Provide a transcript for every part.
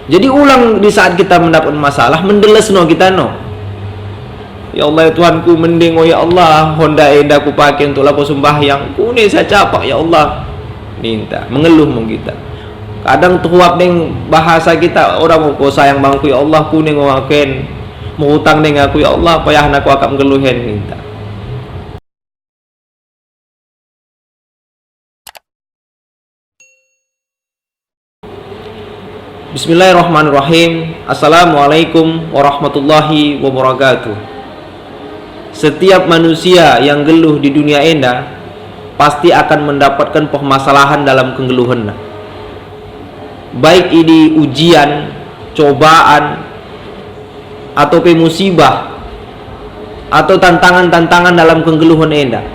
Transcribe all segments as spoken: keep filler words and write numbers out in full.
Jadi ulang di saat kita mendapat masalah, mendellesno kita no. Ya Allah, ya Tuhanku, mende ngo ya Allah, honda enda kupake untuk lako sembahyang. Kune sa capak ya Allah. Ninta, mengeluh mo kita. Kadang tersuap deng bahasa kita, oda mo ko sayang bangku ya Allah, kune ngo aku en. Mengutang deng aku ya Allah, payahna ko akap nggeluh en, ninta. Bismillahirrahmanirrahim. Assalamualaikum warahmatullahi wabarakatuh. Setiap manusia yang nggeluh di dunia enda pasti akan mendapatkan permasalahan dalam kenggeluhenna. Baik idi ujian, cobaan, ato pe musibah, ato tantangan-tantangan dalam kenggeluhen enda.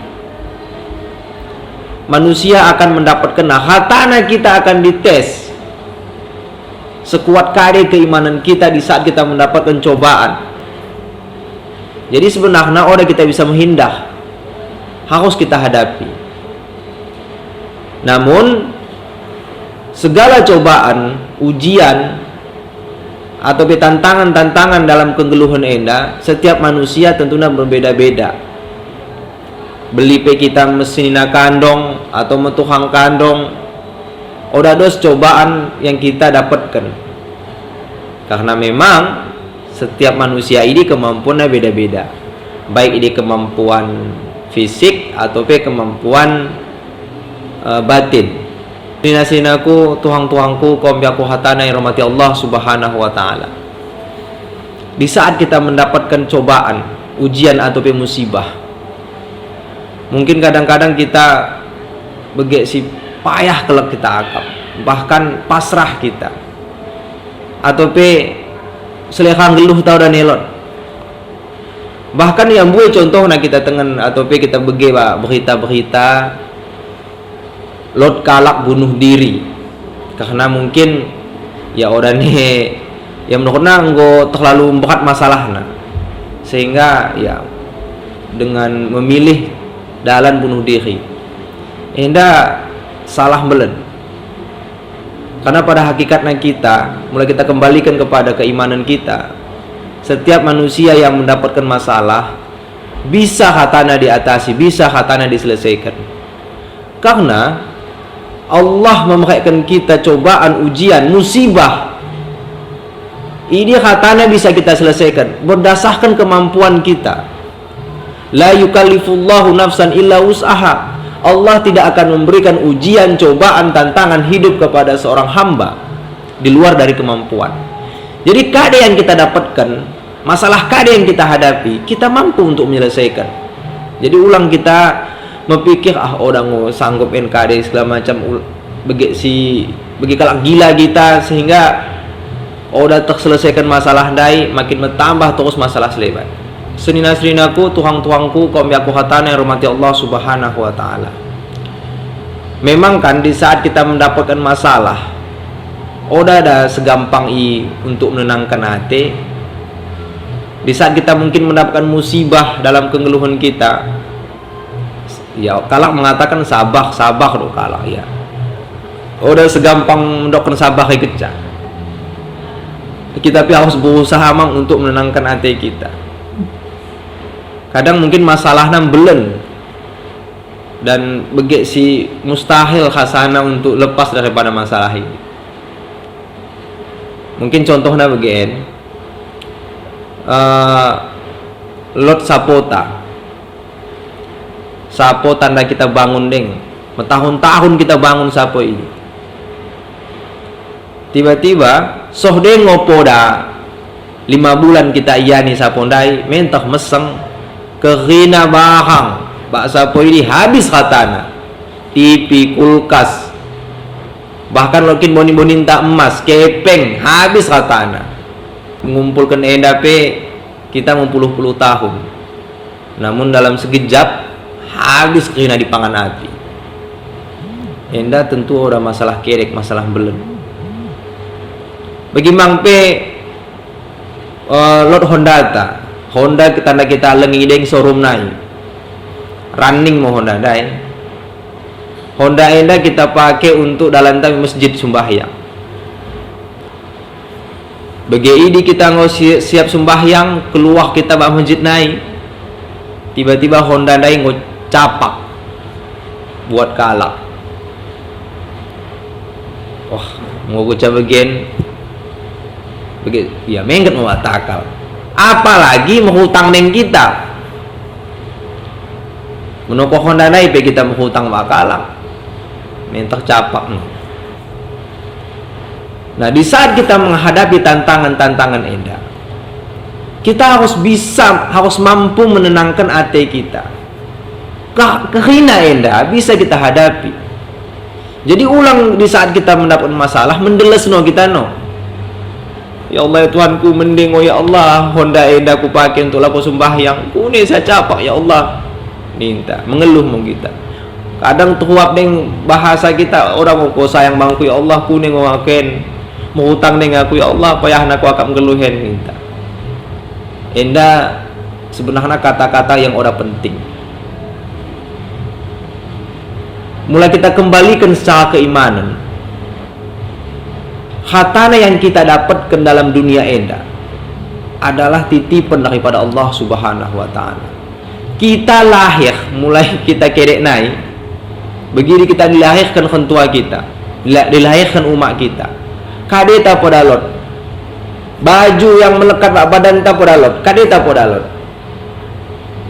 Manusia akan mendapatkenna, hatana kita akan dites sekuat kade keimanen kita di saat kita mendapatkan cobaan. Jadi sebenarna oda kita bisa menghindar, harus kita hadapi. Namun, segala cobaan, ujian, ato pe tantangan-tantangan dalam kenggeluhen enda, setiap manusia tentuna berbeda-beda. Beli pe kita mesinina kandong ato metuhang kandong, oda dos cobaan yang kita dapatken. Karena memang setiap manusia idi kemampuanna beda-beda. Baik idi kemampuan fisik ato pe kemampuan, eh, batin. Senina-seninaku, tuhang-tuhangku, kaum piakku hatana yang dirahmati Allah Subhanahu wa Ta'ala. Di saat kita mendapatkan cobaan, ujian ato pe musibah, mungkin kadang-kadang kita bege si payah kelek kita akap, bahkan pasrah kita. Ato pe selera nggeluh tah oda ne lot. Bahkan ia mbue contohna kita tengen ato pe kita bege ba berita-berita, lot kalak bunuh diri. Karena mungkin, ya, oda ne, ya, menurutna enggo terlalu berat masalahna. Sehingga, ya, dengan memilih dalan bunuh diri. Enda salah mbelen. Karena pada hakikatna kita, mula kita kembalikan kepada keimanen kita, setiap manusia yang mendapatkan masalah, bisa hatana diatasi, bisa hatana diselesaikan. Karena Allah memereken kita cobaan, ujian, musibah. Idi hatana bisa kita selesaikan, berdasarkan kemampuan kita. La yukallifullahu nafsan illa wus'aha. Allah tidak akan memberikan ujian, cobaan, tantangan hidup kepada seorang hamba di luar dari kemampuan. Jadi, kade yang kita dapatkan, masalah kade yang kita hadapi, kita mampu untuk menyelesaikan. Jadi, ulang kita mepikir, "Ah, oda ngo sanggup en kade," segala macam, ul-, bege si, bege kalak gila kita, sehingga oda terselesaikan masalah ndai, makin metambah terus masalah selebat. Senina-seninaku, tuhang-tuhangku, kaum piakku hatana yang dirahmati Allah Subhanahu wa Ta'ala. Memang kan, di saat kita mendapatkan masalah, oda da segampang i untuk menenangkan ate. Di saat kita mungkin mendapatkan musibah dalam kenggeluhen kita, ya, kalak mengatakan, "Sabar, sabar," do kalak, ya. Oda segampang mendokken sabar i kecak. Kita pe harus berusaha mang untuk menenangkan ate kita. Kadang mungkin masalahna mbelen, dan bege si mustahil rasana untuk lepas daripada masalah ini. Mungkin contohna bege en, eh, lot sapota. Sapo tanda kita bangun deng. Metahun-tahun kita bangun sapo ini. Tiba-tiba, soh deng ngo poda lima bulan kita iani sapo ndai, mentah meseng, kerina barang bak sapo idi habis ratana. T V, kulkas, bahkan lot kin boni-boninta emas, kepeng, habis ratana. Mengumpulken enda pe kita mempuluh-puluh tahun. Namun dalam sekejap, habis kerina dipangan api. Enda tentu oda masalah kedek, masalah mbelen. Bagi mang pe, eh, lot hondata. Honda tanda kita leng i deng showroom nai. Running mo honda ndai. Honda enda kita pake untuk dalanta mi mesjid sumbahyang. Bage idi kita enggo si-, siap sembahyang, keluah kita bak mesjid nai. Tiba-tiba honda ndai enggo capak buat kalak. Wah, enggo kuca bage en, bage, ya, mengget mo bak takal. Apalagi mehutang deng kita. Menoko honda ndai pe kita mehutang bak kalak. Mentah capak no. Nah, di saat kita menghadapi tantangan-tantangan enda, kita harus bisa, harus mampu menenangkan ate kita. Ke-, kehina enda bisa kita hadapi. Jadi ulang di saat kita mendapat masalah, mendeles no kita no. Ya Allah, ya Tuhanku, mende ngo ya Allah, honda enda kupake untuk lako sembahyang. Kune sa capak ya Allah. Ninta, mengeluh mo kita. Kadang tersuap deng bahasa kita, oda mo ko sayang bangku ya Allah, kune ngo aku en. Mehutang deng aku ya Allah, payahna ko akap nggeluh en, ninta. Enda sebenarna kata-kata yang oda penting. Mula kita kembaliken secara keimanen, hartana yang kita dapatken dalam dunia enda adalah titipen daripada Allah Subhanahu wa Ta'ala. Kita lahir, mulai kita kedek nai, begidi kita dilahirken kentua kita, dila-, dilahirken umak kita. Kadeta poda lot. Baju yang melekat bak badanta poda lot, kadeta poda lot.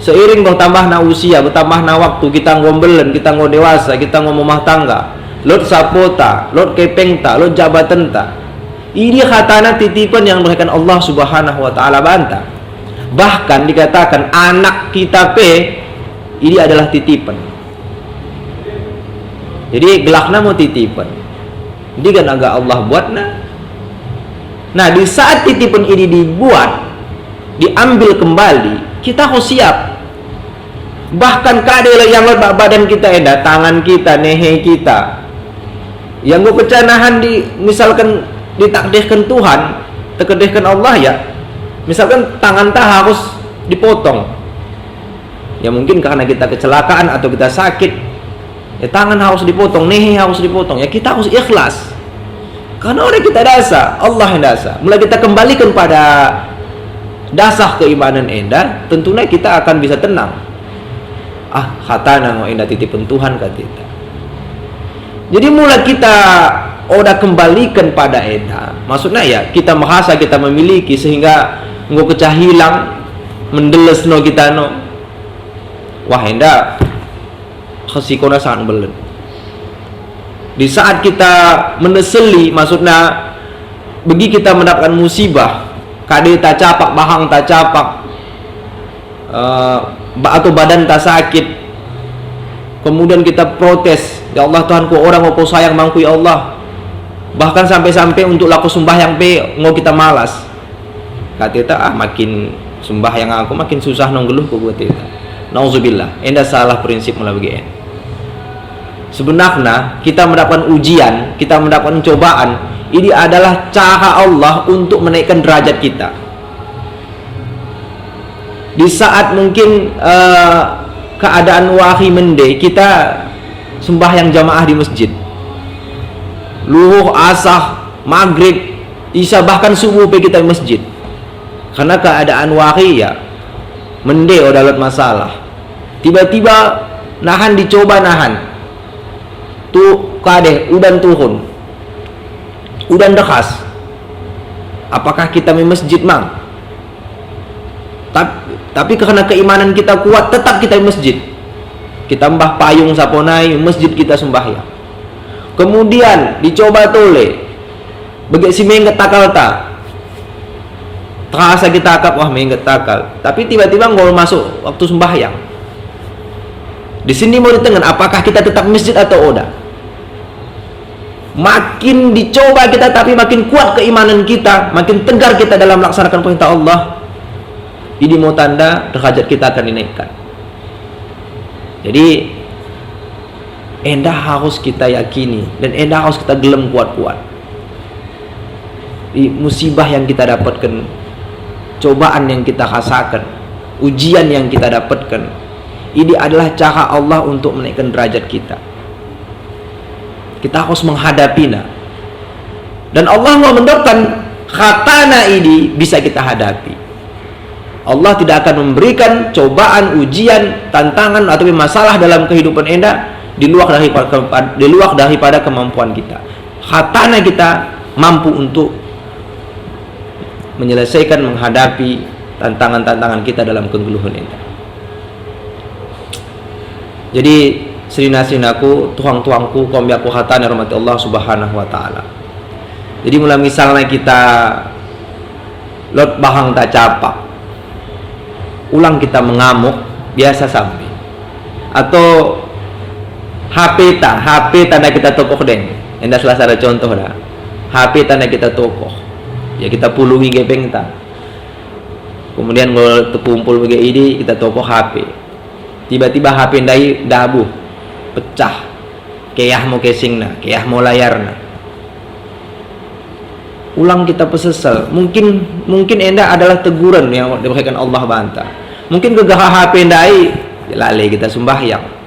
Seiring bertambahna usia, bertambahna waktu, kita enggo mbelen, kita enggo dewasa, kita enggo merumah tangga, lot sapota, lot kepengta, lot jabatenta. Idi hartana titipen yang ibereken Allah Subhanahu wa Ta'ala banta. Bahkan dikataken anak kita pe idi adalah titipen. Jadi gelarna mo titipen. Ndi kan aga Allah buatna. Nah, di saat titipen idi dibuat, diambil kembali, kita harus siap. Bahkan kade lo yang lot bak badan kita enda, tangan kita, nehe kita. Yang enggo keca nahan di, misalken ditakdirken Tuhan, tekedehken Allah ya. Misalken tanganta harus dipotong. Ya mungkin karena kita kecelakaan atau kita sakit. Ya, tangan harus dipotong, nehe harus dipotong. Ya, kita harus ikhlas. Karena oda kita dasa, Allah yang dasa. Mula kita kembaliken pada dasar keimanen enda, tentuna kita akan bisa tenang. Ah, hartana ngo enda titipen Tuhan, kateta. Jadi mula kita oda kembaliken pada enda, maksudna ya, kita merasa kita memiliki sehingga enggo keca hilang, mendeles no kita no. Wah, enda resikona sangat mbelen. Di saat kita meneseli, maksudna, begi kita mendapatkan musibah, kade tacapak, bahang tacapak, eh, ba-, atau badanta sakit, kemudian kita protes, "Ya Allah Tuhanku, oda ngo ko sayang bangku, ya Allah." Bahkan sampe-sampe untuk lako sembahyang pe ngo kita malas. Kateta, "Ah, makin sembahyang aku, makin susah no nggeluhku," kateta. Nauzubillah, enda salah prinsip mula bage en. Sebenarna, kita mendapatkan ujian, kita mendapatkan cobaan, ini adalah cara Allah untuk menaikkan derajat kita. Di saat mungkin, eh, keadaan wari mende, kita sembahyang jamaah di masjid. Luhur, asar, magrib, isya, bahkan subuh pe kita di masjid. Karena keadaan wari ya, mende oda lot masalah. Tiba-tiba nahan, dicoba nahan. Tu kade, udan turun. Udan deras. Apakah kita mi masjid mang? Tap-, tapi karena keimanan kita kuat, tetap kita mi masjid. Kita mbah payung sapo nai, masjid kita sembahyang. Kemudian dicoba tole, bage si mengget takalta. Terasa kita akap, wah, mengget takal. Tapi tiba-tiba enggo masuk waktu sembahyang. Di sini mau ditengen, apakah kita tetap masjid atau oda? Makin dicoba kita, tapi makin kuat keimanan kita, makin tegar kita dalam melaksanakan perintah Allah, idi mo tanda derajat kita akan dinaikkan. Jadi, enda harus kita yakini, dan enda harus kita gelem kuat-kuat. I, musibah yang kita dapatkan, cobaan yang kita rasakan, ujian yang kita dapatkan, ini adalah cara Allah untuk menaikkan derajat kita. Kita harus menghadapinya. Dan Allah mau mendapatkan Hatana idi bisa kita hadapi. Allah tidak akan memberikan cobaan, ujian, tantangan, atau masalah dalam kehidupan enda di luar daripada, di luar daripada kemampuan kita. Hatana kita mampu untuk menyelesaikan, menghadapi tantangan-tantangan kita dalam kenggeluhen enda. Jadi, senina-seninaku, tuang-tuangku, kaum biakku hata ni rahmati Allah Subhanahu wa Ta'ala. Jadi, mula misalna kita lot bahangta capak, ulang kita mengamuk, biasa sampe. Atau H P ta, H P ta nda kita tokoh deng. Enda salah sada contoh da. H P ta nda kita tokoh. Ya, kita pului gepengta. Kemudian kalau terkumpul bage idi, kita tokoh H P. Tiba-tiba H P ndai dabuh, pecah. Keah mo casingna, keah mo layarna. Ulang kita pesesel. Mungkin, mungkin enda adalah teguren yang diberikan Allah banta. Mungkin gegah H P ndai, lale kita sembahyang.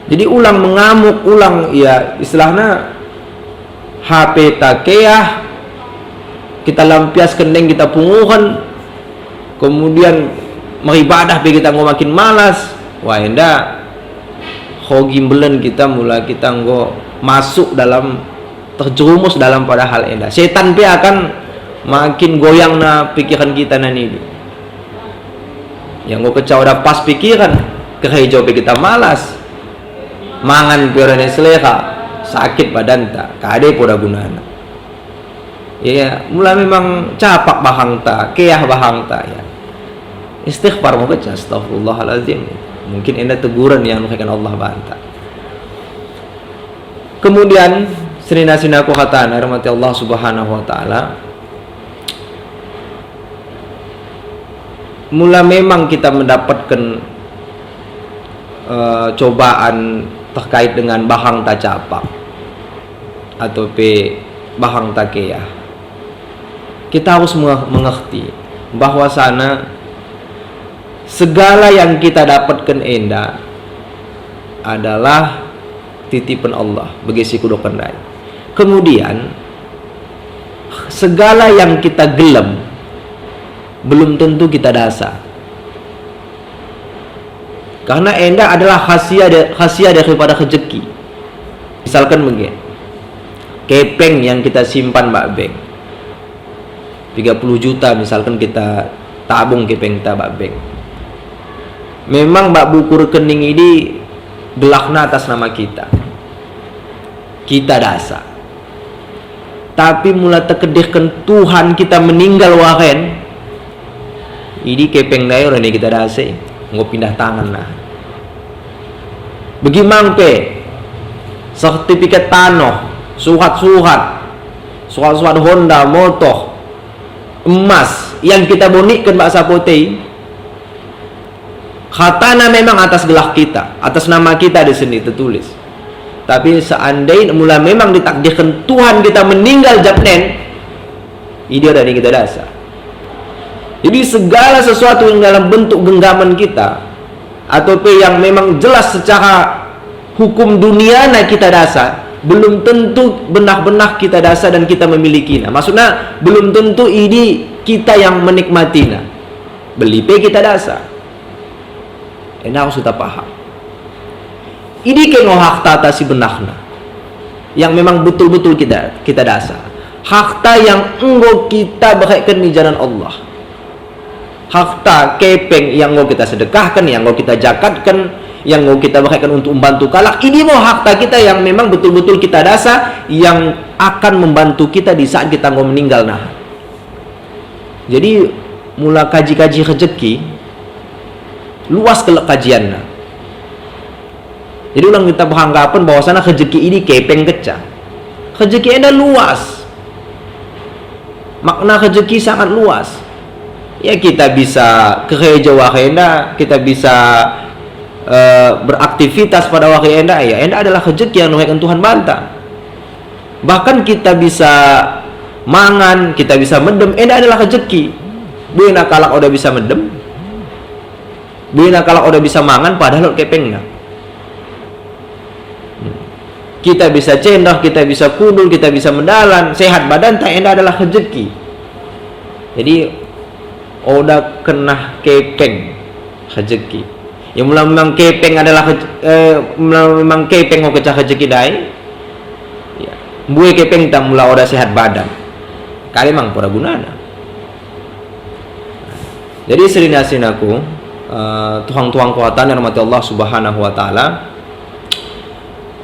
Jadi ulang mengamuk, ulang, ya, istilahna H P ta keah, kita lampiasken deng kita punguhen, kemudian meribadah pe kita enggo makin malas. Wah, enda, hogi mbelen kita mula kita enggo masuk dalam, terjerumus dalam pada hal enda. Setan pe akan makin goyangna pikiren kita nani idi. Yang enggo kecau dah pas pikiren, kerejo pe kita malas. Mangan pe oda ni selera, sakit badanta, kade pe oda gunana. Ya, mula memang capak bahangta, keah bahangta, ya. Istighfar mo kecak, astagfirullahalazim. Mungkin enda teguren yang nuheken Allah banta. Kemudian, senina-seninaku hata ni rahmati Allah Subhanahu wa Ta'ala, mula memang kita mendapatken, eh, cobaan terkait dengan bahangta capak atau pe bahangta keah, kita harus menge-, mengerti bahwasana segala yang kita dapatken enda adalah titipen Allah, bage si kudokken ndai. Kemudian, segala yang kita gellem belum tentu kita dasa. Karena enda adalah khasiah da-, khasiah daripada rejeki. Misalken bage, kepeng yang kita simpan bak bank. Tiga puluh juta misalken kita tabung kepengta bak bank. Memang bak buku rekening idi gelahna atas nama kita. Kita dasa. Tapi mula tekedehken Tuhan kita meninggal wah en, idi kepeng ndai oda ni kita dasa i, enggo pindah tangan nah. Bagi mang pe, sertifikat tanoh, surat-surat, surat-surat Honda, motor, emas, yang kita bonikken bak sapote i, hatana memang atas gelah kita, atas nama kita di sini tertulis. Tapi seandainya mula memang ditakdirken Tuhan kita meninggal jam en, idi oda ni kita dasa. Jadi segala sesuatu yang dalam bentuk genggamen kita, atau pe yang memang jelas secara hukum duniana kita dasa, belum tentu benar-benar kita dasa dan kita memilikinya. Maksudna, belum tentu idi kita yang menikmatinya. Beli pe kita dasa. Enda harus kita paham. Idi ke ngo hartata si benarna, yang memang betul-betul kita, kita dasa. Harta yang enggo kita bereken i jalan Allah. Harta kepeng yang enggo kita sedekahken, yang enggo kita jakatken, yang enggo kita bereken untuk membantu kalak. Idi mo harta kita yang memang betul-betul kita dasa, yang akan membantu kita di saat kita enggo meninggal nah. Jadi, mula kaji-kaji rejeki, luas kelek kajianna. Jadi, ulang kita beranggapen bahwasana rejeki idi kepeng kecak. Rejeki enda luas. Makna rejeki sangat luas. Ya, kita bisa kereja wari enda, kita bisa, eh, beraktivitas pada wari enda, ya, enda adalah rejeki yang nuheken Tuhan banta. Bahkan kita bisa mangan, kita bisa medem, enda adalah rejeki. Buena kalak oda bisa medem. Buena kalak oda bisa mangan, padahal lot kepengna. Hmm. Kita bisa cendoh, kita bisa kundul, kita bisa mendalan, sehat badanta, enda adalah rejeki. Jadi, oda kennah kepeng rejeki. Ya, mula memang kepeng adalah rej-, eh, mula memang kepeng ngo kecah rejeki ndai, ya, mbue kepengta mula oda sehat badan. Kade mang poda gunana. Jadi, senina-seninaku, eh, tuhan-tuhanku hata ni rahmati Allah Subhanahu wa Ta'ala,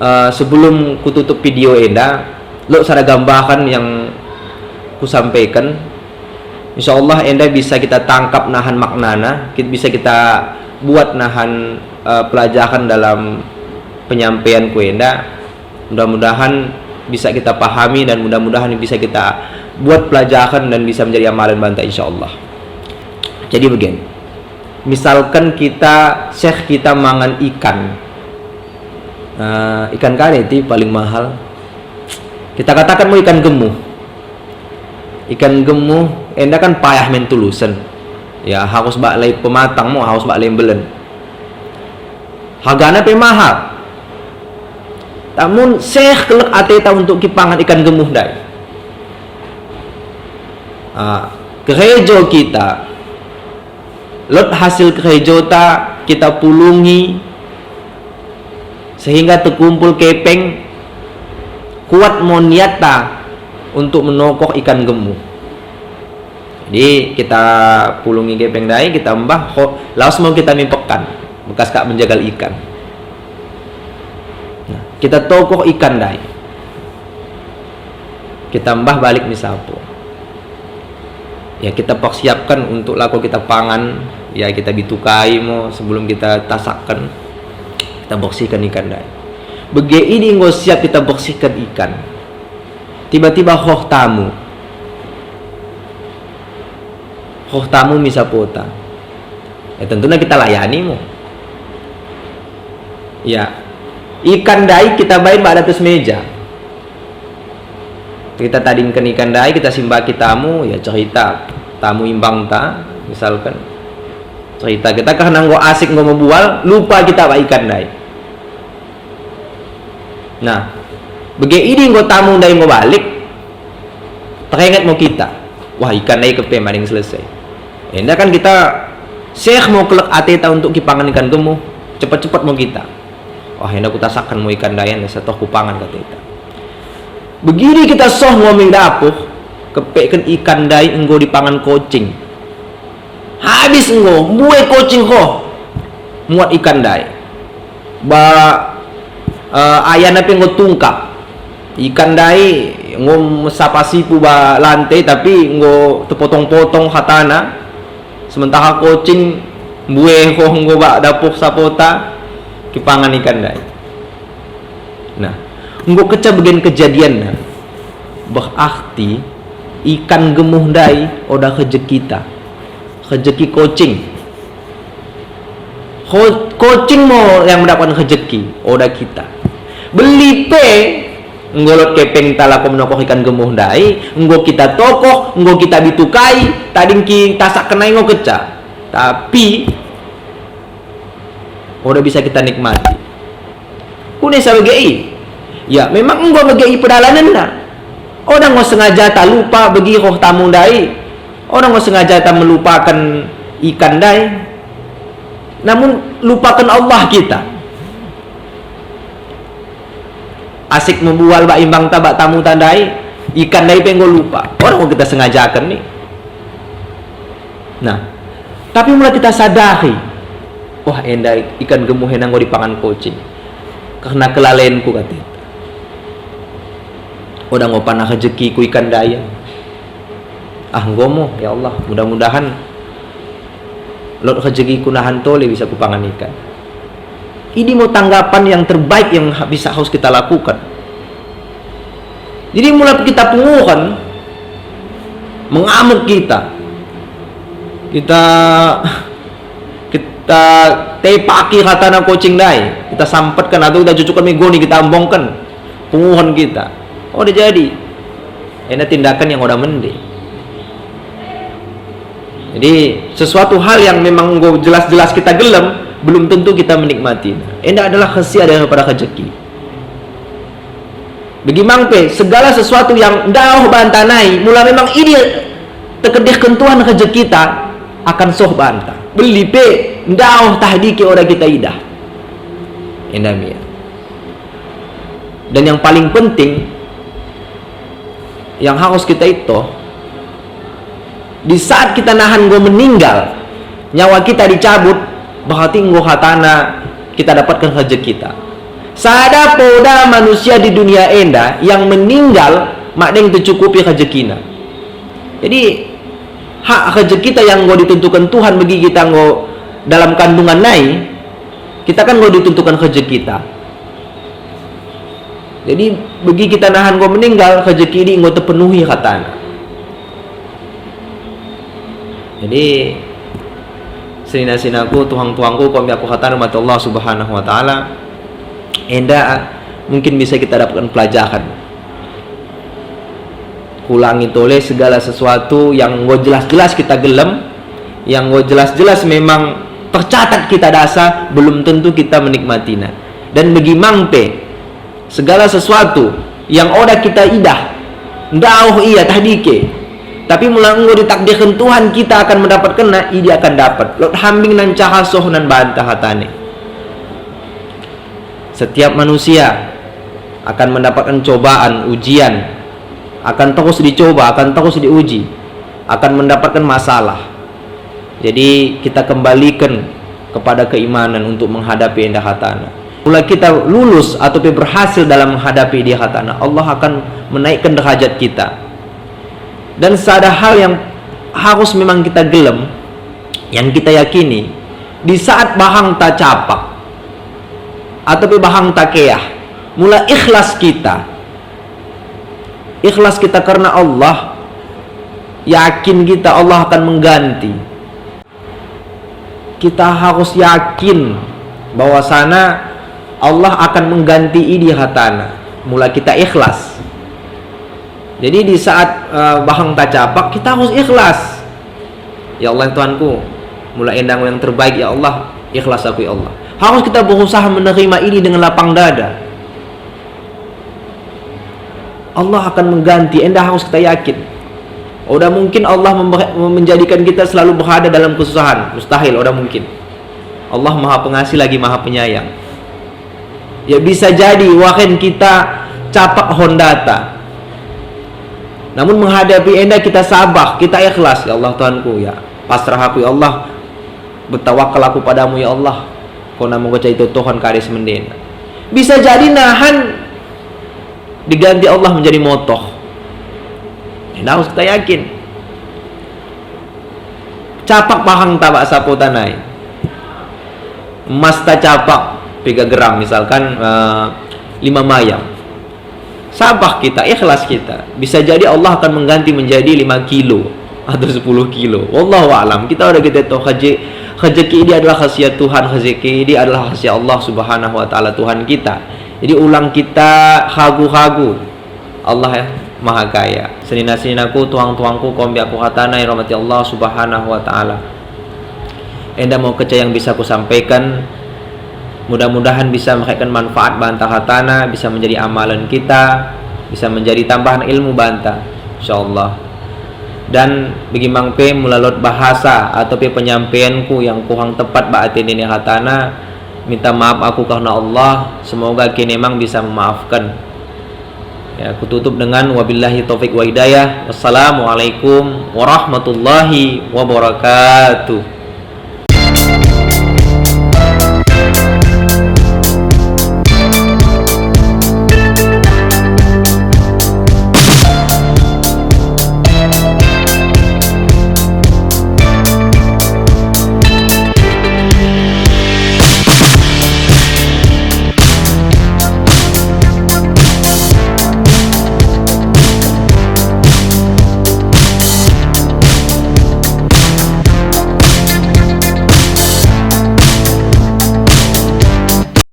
eh, sebelum kututup video enda, lot sada gambaken yang kusampaiken. Insya Allah enda bisa kita tangkap nahan maknana, kit-, bisa kita buat nahan, eh, pelajaken dalam penyampaianku enda. Mudah-mudahan bisa kita pahami dan mudah-mudahan bisa kita buat pelajaken dan bisa menjadi amalan banta, insya Allah. Jadi begini, misalken kita, seh kita mangan ikan. Eh, ikan kade ti paling mahal. Kita kataken mo ikan gemuh. Ikan gemuh, enda kan payah main tulusen. Ya, harus bak lae pematang mo, harus bak lae mbelen. Hargana pe mahal. Namun seh kelek ateta untuk kipangan ikan gemuh ndai. Ah, kerejo kita, lot hasil kerejota kita pulungi sehingga terkumpul kepeng, kuat mo niatta untuk menokoh ikan gemuh. Jadi, kita pulungi kepeng ndai, kita embah, ho-, laus mo kita mi pekan, bekas kak menjagal ikan. Nah, kita tokoh ikan ndai. Kita embah balik mi sapo. Ya, kita persiapken untuk lako kita pangan, ya, kita bitukai mo sebelum kita tasakken. Kita bersihken ikan ndai. Bage idi enggo siap kita bersihken ikan. Tiba-tiba roh tamu. Roh tamu mi sapota. Ya, tentuna kita layani mo. Ya. Ikan ndai kita bain bak atas meja. Kita tadingken ikan ndai, kita simbaki tamu, ya cerita tamu imbangta, misalken. Cerita kita kerna enggo asik enggo mebual, lupa kita bak ikan ndai. Nah, bage idi enggo tamu ndai mo balik, teringet mo kita. Wah, ikan ndai kepe madeng selesai. Enda kan kita seh mo kelek ateta untuk kipangan ikan gemuh, cepet-cepet mo kita. Wah, enda kutasakken mo ikan ndai, enda satoh kupangan kateta. Bage idi kita soh ngo mi dapur, kepekken ikan ndai enggo dipangan kocing. Habis enggo, mbue kocing roh muat ikan ndai. Ba, eh, ayana pe enggo tungkap. Ikan ndai enggo mesapa sipu ba lante, tapi enggo terpotong-potong hatana. Sementara kocing mbue roh enggo bak dapur sapota, kipangan ikan ndai. Nah, enggo kecah bagen kejadianna. Berarti ikan gemuh ndai oda rejekita. Rejeki kocing. Ko-, kocing mo yang mendapatkan rejeki, oda kita. Beli pe, enggo lot kepengta lako menokoh ikan gemuh ndai, enggo kita tokoh, enggo kita bitukai, tading kitasakken nai enggo kecah. Tapi, oda bisa kita nikmati. Kune sa bage i? Ya, memang enggo bage i pedalanenna. Oda enggo sengajata lupa bagi roh tamu ndai. Oda enggo sengajata melupaken ikan ndai. Namun lupaken Allah kita. Asik mebual bak imbangta, bak tamuta ndai, ikan ndai pe enggo lupa. Oda enggo kita sengajaken ni. Nah, tapi mula kita sadari, "Wah, enda ikan gemuh enda enggo dipangan kocing. Kerna kelalenku," kateta. "Oda enggo panah rejekiku ikan ndai." Ah, enggo mo, ya Allah, mudah-mudahan lot rejekiku nahan tole bisa kupangan ikan. Idi mo tanggapan yang terbaik yang ha-, bisa harus kita lakukan. Jadi mula kita punguhen, mengamuk kita. Kita, kita tepaki hatana kocing ndai. Kita sampetken atau kita cucukken mi goni, kita embongken. Punguhen kita. Oda jadi. Enda tindaken yang oda mende. Jadi, sesuatu hal yang memang enggo jelas-jelas kita gellem, belum tentu kita menikmati. Enda adalah khasiat daripada rejeki. Bagi mang pe, segala sesuatu yang ndaoh banta nai, mula memang idi tekedihken Tuhan rejekita, akan soh banta. Belli pe, ndaoh tah dike oda kita idah. Enda mi. Dan yang paling penting, yang harus kita itto, di saat kita nahan enggo meninggal, nyawa kita dicabut, berarti enggo hatana kita dapatken rejekita. Sada poda manusia di dunia enda yang meninggal madeng tercukupi rejekina. Jadi, hak rejekita yang enggo ditentuken Tuhan bagi kita enggo dalam kandungan nai, kita kan enggo ditentuken rejekita. Jadi, bagi kita nahan enggo meninggal, rejeki idi enggo terpenuhi hatana. Jadi, senina-seninaku, tuhang-tuhangku, kombak aku hatana, rahmati Allah Subhanahu wa Ta'ala, enda mungkin bisa kita dapatken pelajaran. Kuulangi tole, segala sesuatu yang enggo jelas-jelas kita gellem, yang enggo jelas-jelas memang tercatat kita dasa, belum tentu kita menikmatina. Dan bagi mang pe, segala sesuatu yang oda kita idah, ndaoh ia tah dike, tapi mula enggo ditakdirken Tuhan kita akan mendapatkenna, idi akan dapat. Lot hambing nan cara soh nan banta hatane. Setiap manusia akan mendapatken cobaan, ujian, akan terus dicoba, akan terus diuji, akan mendapatken masalah. Jadi, kita kembaliken kepada keimanan untuk menghadapi enda hatana. Mula kita lulus atau pe berhasil dalam menghadapi idi hatana, Allah akan menaikkan derajat kita. Dan sada hal yang harus memang kita gellem, yang kita yakini, di saat bahang tacapak, atau pe bahang takeah, mula ikhlas kita, ikhlas kita karena Allah, yakin kita Allah akan mengganti. Kita harus yakin bahwasana Allah akan mengganti idi hatana, mula kita ikhlas. Jadi di saat, eh, bahang tacapak, kita harus ikhlas. Ya Allah, Tuhanku, mula enda ngo yang terbaik, ya Allah, ikhlas aku, ya Allah. Harus kita berusaha menerima ini dengan lapang dada. Allah akan mengganti, enda harus kita yakin. Oda mungkin Allah member-, menjadikan kita selalu berada dalam kesusahan, mustahil, oda mungkin. Allah Maha Pengasih lagi Maha Penyayang. Ya, bisa jadi waren kita capak hondata. Namun menghadapi enda kita sabar, kita ikhlas, "Ya Allah Tuhanku, ya, pasrah aku, ya Allah, bertawakal aku padamu, ya Allah, kona menggo cai totohon kade semendena." Bisa jadi nahan diganti Allah menjadi motoh. Enda harus kita yakin. Capak bahang tabak sapota nai. Emas tacapak piga gram, misalkan, eh, lima mayam. Sabar kita, ikhlas kita. Bisa jadi Allah akan mengganti menjadi lima kilo atau sepuluh kilo. Wallahu a'lam. Kita oda kita tau, rejeki idi adalah rahasia Tuhan, rejeki idi adalah rahasia Allah Subhanahu wa Ta'ala, Tuhan kita. Jadi ulang kita ragu-ragu. Allah, ya, Maha Kaya. Senina-seninaku, tuhang-tuhangku, kombak aku hatana, yang dirahmati Allah Subhanahu wa Ta'ala. Enda mo keca yang bisa kusampaiken. Mudah-mudahan bisa mereken manfaat banta hatana, bisa menjadi amalen kita, bisa menjadi tambahan ilmu banta, insyaallah. Dan bagi mang pe mula lot bahasa atau pe penyampaianku yang kurang tepat bak ate nene hatana, minta maaf aku karena Allah, semoga kene mang bisa memaafken. Ya, kututup dengan wabillahi taufik wa hidayah. Wassalamualaikum warahmatullahi wabarakatuh.